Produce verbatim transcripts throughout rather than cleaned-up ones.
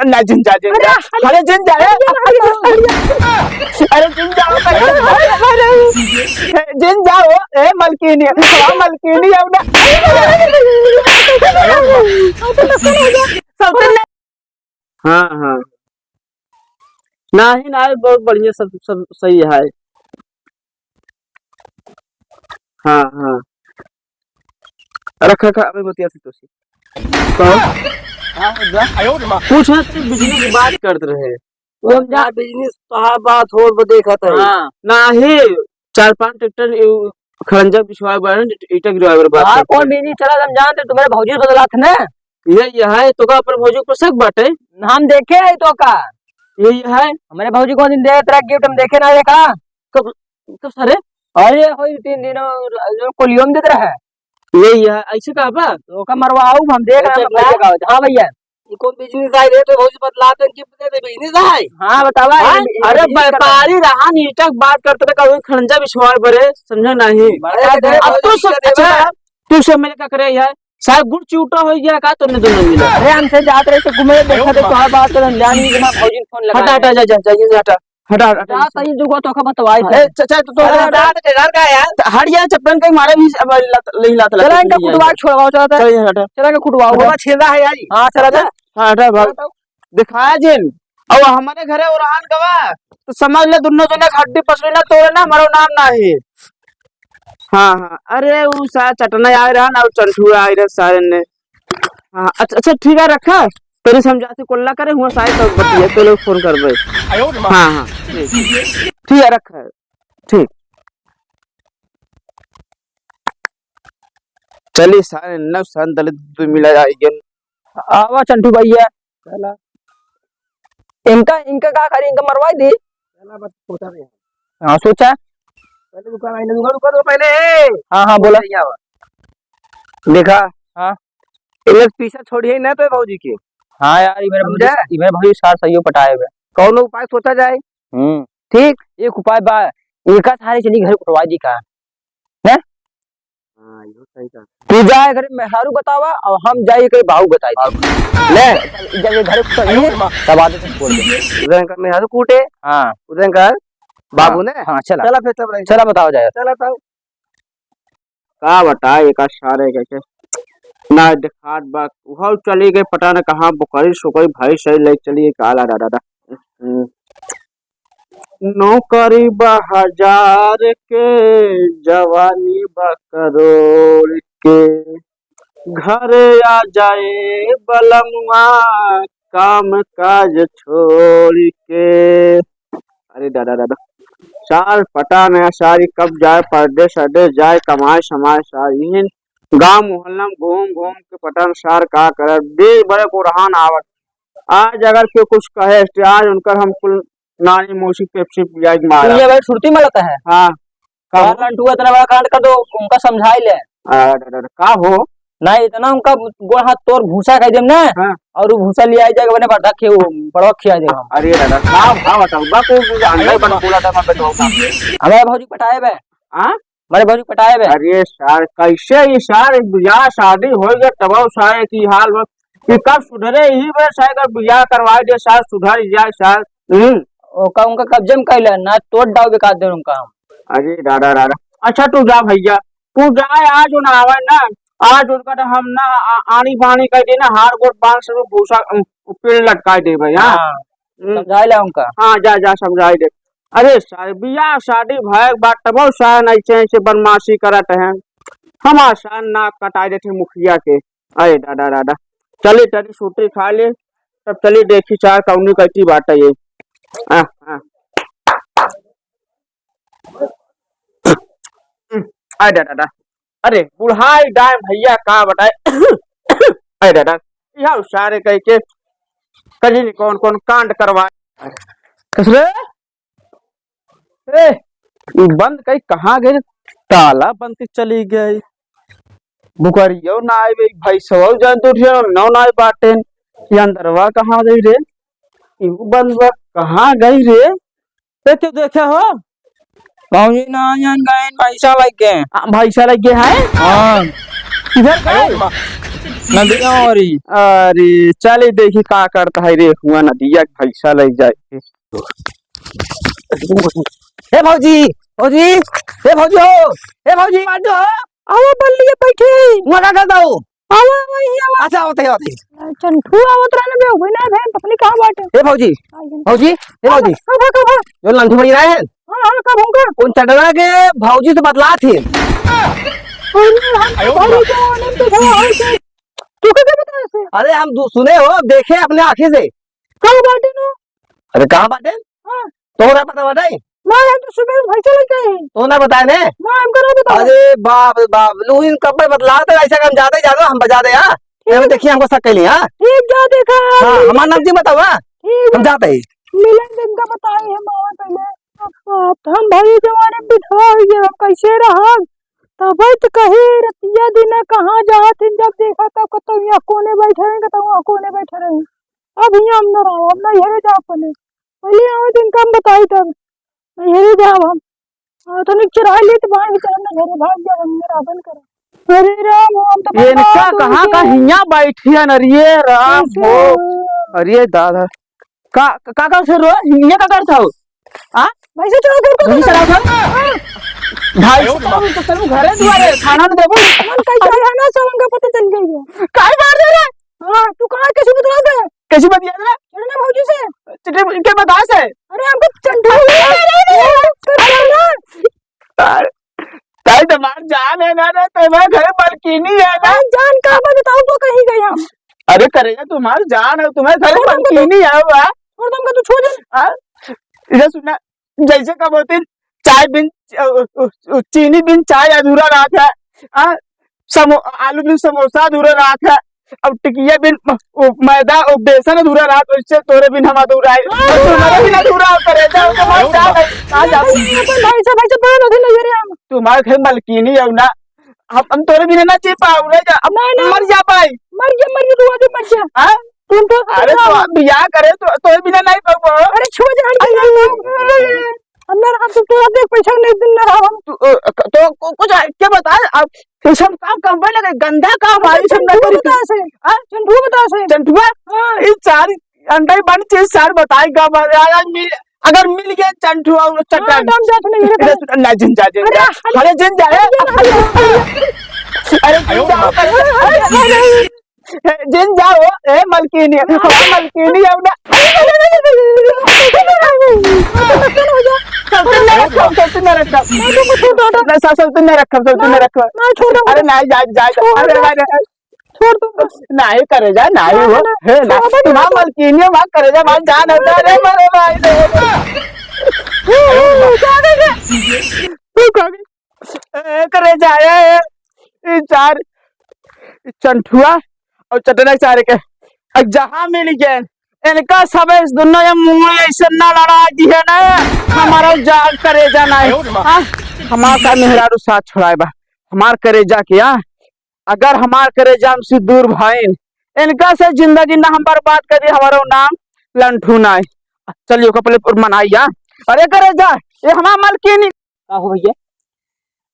ना, जिन जा, जिन जा। अरे, अरे, जिन जा, ए। अरे, जिन जाओ, अरे, जिन जाओ, ए, मलकिनी, हाँ, मलकिनी, अब ना। हाँ, हाँ। नाही, नाही, बहुत बढ़िया, सब, सब सही है। हाँ, हाँ। रख, रख, अबे बतिया से तो सी। कहो। हाँ, बोल जा। कुछ है, तू business की बात करत रहे। वो हम जा business तो हाँ, बात होर वो देखत है। हाँ। नाही, चार पांच ट्रैक्टर यू खड़ंजा बिछवाए बारे, ईटा गिरवाए बारे बात हाँ, करत कौन रहे। Business चला, हम जानते, तुम्हारे भौजी से बदलात है ना। ये, ये है, तो का अपन भौजी को शक बाटे? हम देखे है तो का? ये, ये है। हमारे भौजी को दिन दे, तेरा gift हम देखे ना, देखा? कब, कब सारे? अरे, होई तीन दिन और जो कोलियो में देत रहे। ये, ये है, ऐसे कहा बा? तो का मरवाऊ, हम देख रहे हैं, अच्छा, भैया का। हाँ भैया। ई कौन business आए रे? तो भौजी बतलाते हैं, gift दे दे, business आए? हाँ, बतावा, हाँ? ये, ये अरे, business करता है। व्यापारी रहा, नीचा बात करते रहे, कभी खड़ंजा बिछवाए बरे, समझे नहीं? अरे, अरे, अब भौजी तू सब, क्या देवे? अच्छा, तू सब मिल का करे यार? साहब, गुड़ चिउटा हो गया का तोने दोनों मिला? अरे, हमसे जात रहे तो घूमे, देखा तो तोहार बात करन, जान नहीं कि मैं भौजी फोन लगा हटा, हटा, जा, जा, जा, जा, हटा, हटा, हटा, जा, सही दुगो तो का बतवाई थे। अरे, च-, च-, तो, तो अरे, हटा। हटा, हट जा, चप्पल कहीं मारे भी, अब लत, नहीं लत, लत, चला, इनका कुटवा के छोड़वाओ, चला, चल, ये हटा। चला, इनका कुटवाओ। बाबा, छेदा है यार। हाँ, चला, चला। हाँ, हटा, भाग। दिखाया जिन। अब हमारे घरे ओरहान गवा, तो समझ ले, दोनों जने के हड्डी पसली ना तोड़े ना, मरो नाम नाही। हाँ, हाँ, अरे, उ सार चटना आए रहा ना, और चंठू आए रहे सारे ने। हाँ, अच्छा, अच्छा, ठीक है, रखा। तेरे समझा से कोल्ला करे हुआ सारे, तो बतिया, तो लोग फोन कर दे। हाँ, हाँ, ठीक, ठीक है, रखा, ठीक। चली सारे नौ सन दलित दू मिला जाएंगे। आवा चंटू भैया। चला। इनका, इनका का करी, इनका मरवाई दी। चला, बस सोचा नहीं। हाँ, सोचा। पहले रुका, नहीं, रुका, रुका, रुका, पहले। हाँ, हाँ, बोला। नहीं आवा। देखा? हाँ। ये लोग पीछा छोड़िए ना तो भौजी के। हाँ यार, ये मेरे समझे? भौजी, ये मेरे भौजी सार सही पटाए हुए। कौनो उपाय सोचा जाए। हम्म। ठीक? एक उपाय बा, एका सारे चली घर कुटवा दी का? हैं? हाँ, यो सही कहा। तू जाए घरे मेहरारू बतावा और हम जाए घरे बाऊ बताई। ले, जब ये घरे कुछ नहीं, तब आदत से बोल दे। उधर का मेहरारू कूटे। हाँ। उधर का बाबू हाँ, ने? हाँ, चला। चला फिर तब रही। चला बताओ जाए। चला तब। का बताए एका सारे के, के ना देखात बा, उहौ चली गए पता न कहाँ, बोकरी सोकरी भई सही ले चली गए, काला दादा दा। हम्म। नौकरी बा हजार के, जवानी बा करोड़ के, घरे आ जाए बलमुआ काम काज छोड़ के। अरे दादा, दादा, सार पता नहीं सारी कब जाए परदेस, अदेस जाए, कमाए, समाए सार। इहन गांव मोहल्ला में घूम घूम के पता नहीं सार का करत, दिन भर ओरहान आवत। आज अगर केहू कुछ कहे, तो आज उनकर हम कुल नानी मौसी पेप्सी पिया के मारा। ये भाई सुरती में लगता है। हाँ। का का हो? लंटुआ इतना बड़ा कांड कर दो, उनका समझाई ले। अरे, अरे, अरे, का हो? नहीं, इतना उनका गोड़ हाथ तोड़ भूसा खाई देम ना, हाँ। और वो भूसा ले आई जाके बने बड़ा खे-, बड़ा खिया देगा हम। अरे दादा, का भाव बताऊं? बा को अंडा ही बन बोला था, मैं बताऊं का? हमारे भौजी पटाए बे। हाँ? हमारे भौजी पटाए बे। अरे सार, कैसे ये सार, बियाह शादी हो गया, तब सार की हाल बा। कि कब सुधरे, यही बे सार का बियाह करवा दे, सार सुधर जाए, सार। हम्म। ओका उनका कब्जे में कैले, ना तोड़ डाल बेकार दे उनका हम। अरे दादा, दादा। अच्छा, तू जा भैया, तू जा, आज उन आवे ना, आज उनका तो हम ना आ-, आनी बानी कर देना, हार गोड़ बांध से भूसा, अम, पेड़ लटकाए देबे, हाँ? हाँ, हम्म। समझाए ले उनका। हाँ, जा, जा, समझाए दे। अरे सार, बियाह शादी भय बात तब सार ऐसे, ऐसे बदमाशी करत हैं, हमार सार नाक कटाए देते मुखिया के। अरे दादा, दादा, चली तनी सूती खा ले, तब चली देखी सार कौनी कैसी बात है ये। आ, आ। अरे दादा, दादा, अरे बुढ़ाई डाय भैया का बताए। अरे दादा, यह सारे कह के कहीं कौन कौन कांड करवाए। कसरे? ए, ई बंद कई कहाँ गई? ताला बंद के चली गई। बुकरियो ना आए, भैंसवा जान दूर से नौ ना आए बाटेन। ये अंदरवा कहाँ गई रे? इहू बंद बा, कहाँ गई रे? ए, क्यों देखे हो? बाबूजी ना जान गए, भैंसा लग गए। आ, भैंसा लग गए हैं? हाँ। किधर गए? नदिया वारी। अरे, चली देखी का करत है रे, हुआ नदिया के भैंसा ले जाए के। ए भौजी, भौजी, ए भौजी हो, ए भौजी। बाटो, आवा बल्लिया बैठी। हुआ का करत हो? आवा, आवा, ई आवा। अच्छा, आवत है, आवत है। चंठू आवत रहा ना बे, वही ना बे, पता नहीं कहाँ बाटे। ए भौजी, आ गया। भौजी, ए भौजी। कब, कब, कब? जो लंठू भैया है? हाँ, हाँ, कब होगा? उन चटना के भौजी से बतला थी। अरे, हम तो भौजी के आने में तो था, और क्या? तू कैसे पता ऐसे? अरे, हम दू-, सुने हो, देखे अपने आँखें से। कहाँ बाटे नु? अरे, कहाँ बाटे? हाँ। तोहरा पता बाटे? ना, हम तो सुबह भैंसा लेके आए हैं। तो ना बताए ने? ना, हमको ना बताओ। अरे बाप रे बाप, लू इन कपड़े बदला दे, ऐसा काम ज्यादा ही ज्यादा हम बजा दे, हाँ? ठीक। एमे देखिए, हमको शक कैली, हाँ? ठीक, जा देखा। हाँ, हमार नाम जी बताओ, हाँ? ठीक हम है। जाते ही। मिलन दिन का बताई है मामा पहले। अब हम भाई जमाने में बिठवा हो गया, हम कैसे रहब? तबे तो कही रतिया दिना कहाँ जात हैं, जब देखा तब कतौ यहाँ कोने बैठे रहे, कतौ वहाँ कोने बैठे रहे। अब यहाँ हम न रहो, अब नैहरे जाओ अपने। पहले आवे दिन का हम बताई तब। नैहरे जाओ हम। हाँ, तनिक चढ़ाई लेत बाहर ही चलम नैहरे, भाग जाओ, हम मेरा बन करो। अरे राम, हम तो ये बर्बाद इनका हो कहाँ का गए। हियाँ बैठी है न रे, ये राम कैसे हो। हो? अरे दादा, का, का, का कर रो? हियाँ का करत हो? आ? भाई से चढ़ा कर वही चढ़ा था? हाँ। भाई से चढ़ा तो चलू घरे दुआरे, खाना न देबू? मन कैसे है ना, सब हमका पता चल गई है। काहे मार दे रे? हाँ, तू कहाँ कैसे बतला दे? कैसे बतिया दे? चढ़ना भौजी से। चढ़ना के बता से? अरे, हमको चंठू ताई तुम्हार जान है ना रे, तुम्हारे घर मलकिनी है ना। अरे जान का बात बताओ तो कहीं गई हम। अरे करेजा तुम्हार जान है, तुम्हारे घर छोड़ दो हमको मलकिनी है बा। छोड़ दो हमको, तू छोड़ दे। हाँ? इधर सुनना, जैसे कब होते चाय बिन, अ, अ, अ, चीनी बिन चाय अधूरा रहत है। हाँ? समो-, आलू बिन समोसा अधूरा रहत है। अब टिकिया बिन म-, ओ, मैदा, ओ, बेसन अधूरा रहत, वैसे तोरे बिन हम अधूरा है। और तुम्हारे बिन अधूरा हो, करेजा, हो, तुम्हार जान है, कहाँ जाबू? अपन भाई से, भाई से बाहर अभी नहीं रे हम। तुम्हारे घर मलकिनी है ना, हम, हम तोरे बिना ना जी पाऊ रे, जा, अब नहीं, नहीं। मर जा भाई। मर गया, मर गया, तू आगे मर जा। हाँ? तुम तो अरे तो बियाह करे तो तोरे बिना नहीं पाऊ। अरे छोड़ दे, हट जा। अरे, हम ना, हम तो तोरा देख पैसा नहीं दिन ना रहा हम। तू, अ, क-, तो कु-, कुछ है, क्या बता, अब ये सब काम करवे लगे, गंदा काम है, ये सब ना चंठू करी। बता से। हाँ? चंठू बता से। चंठुआ? हाँ। ये सारी अंडे बन चीज सार बताए का बात, आज मिल, अगर मिल गए चंठुआ और हाँ, चट्टान। दम जात नहीं है। इधर सुन, ना जिन जा, जिन जा। अरे, अरे, जिन जा, ए। अरे, अरे, अरे, अरे, अरे, अरे, जिन जाओ, ए, मलकिनी, हाँ, मलकिनी, अब ना। सब तुम ना रखो, सब तुम ना रखो। ना, सब, सब तुम ना रखो, सब तुम ना रखो। ना, छोड़ दो। अरे, ना, जा, जा, जा। छोड़ दो। अरे, अरे, अरे। छोड़ दो। नाही करेजा, नाही हो। ना, ना। हे ना, छोड़ दो। तुम्हार मलकिनी, हमार करेजा, हमार जान है। अरे, मरे भाई, रे। तू कभी ए, करे जाए, ई चार, ई चंठुआ और चटना चारे के, अब जहाँ मिल गए, इनका सब इस दुनिया में मुंह ऐसे ना लड़ा दिए ना, हमारा जान करेजा ना है। हाँ, हमार का मेहरारू साथ छोड़ाए बा, हमार करेजा के, हाँ, अगर हमार करेजा हमसे दूर भाईन, इनका से जिंदगी ना हम बर्बाद करी, हमारो नाम लंठू ना है। चलिए, ओकर पहले मनाई, हाँ। अरे करेजा, ये हमार मलकिनी, का हो भैया?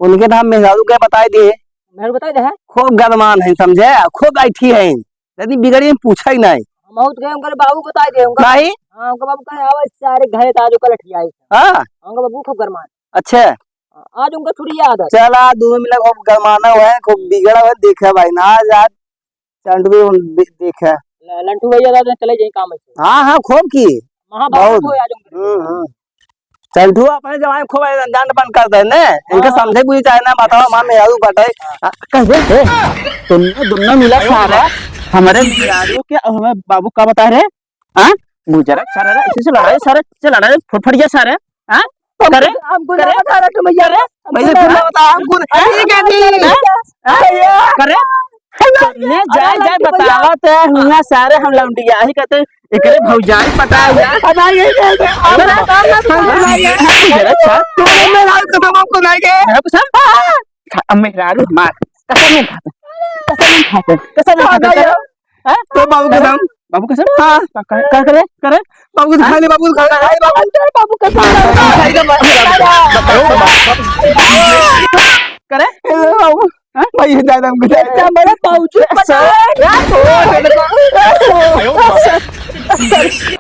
उनके तो हम मेहरारू के बताई दिए। मेहरारू बताई दे है? खूब गदमान है, समझे? खूब ऐठी है। यदि बिगड़ी में पूछा ही नहीं। हम बहुत गए, उनके बाबू बताई दे, उनका नहीं? हाँ, उनका बाबू कहे, "आवा सारे घरे, आज ओकर लठियाई।" हाँ? हाँ, उनका बाबू खूब गरमान। अच्छा। आज उनका छुट्टी याद है। चला, दोनों मिला खूब गरमाना हुआ है, खूब बिगड़ा हुआ है, देखा भाई ना, आज, आज चंटू भी हम दे-, देखे। ल-, लंटू भैया दादा चले जाई काम है। हाँ, हाँ, खूब की। महाभारत बहुत। हो आज हम। हम्म, हम्म। चंटू अपने जमाने में खूब रंजान बन कर दे ने। इनके हाँ। समझे बुझे चाहे ना बताओ, हमारे मेहरारू बटाई। हाँ। आ, कह दे, ए, तुमने दोनों मिला सारा हमारे मेहरारू के और हमारे बाबू का बता रहे? हाँ? गुजरा, सारा रे, इसी से लड़ाई, सारे से लड़ाई, फुटफुटिया सारे, हाँ? करे? हमको करे? ना बता रहा तुम भैया। करे? हमको वैसे ना फिर ना बता, हमको अरे, ठीक है, ठीक है। हाँ? हाँ? करे? तुमने जाए, जाए बतावा ते हुआ सारे हम लौंडिया ही कहते, एकरे भौजाई पता है यार। पता ही है, ये, ये, अरे, अरे, अरे, अरे, अरे, अरे, तुमने मेरा कसम हमको नहीं के। मेरा कसम? हाँ। खा, अब मेहरारू हमार। कसम नहीं खाते। कसम नहीं खाते। कसम नहीं खाते। हाँ? तो बाबू कसम। बाबू कसम? हाँ। का, का, का करे? करे? बाबू कसम हाँ? खा ले, बाबू कसम खा ले, बाबू। बाबू कसम खा ले। करे? ए, बाबू। हाँ? भाई, ये ज्यादा हमको ज्यादा। इतना बड़ा पाउच पता है?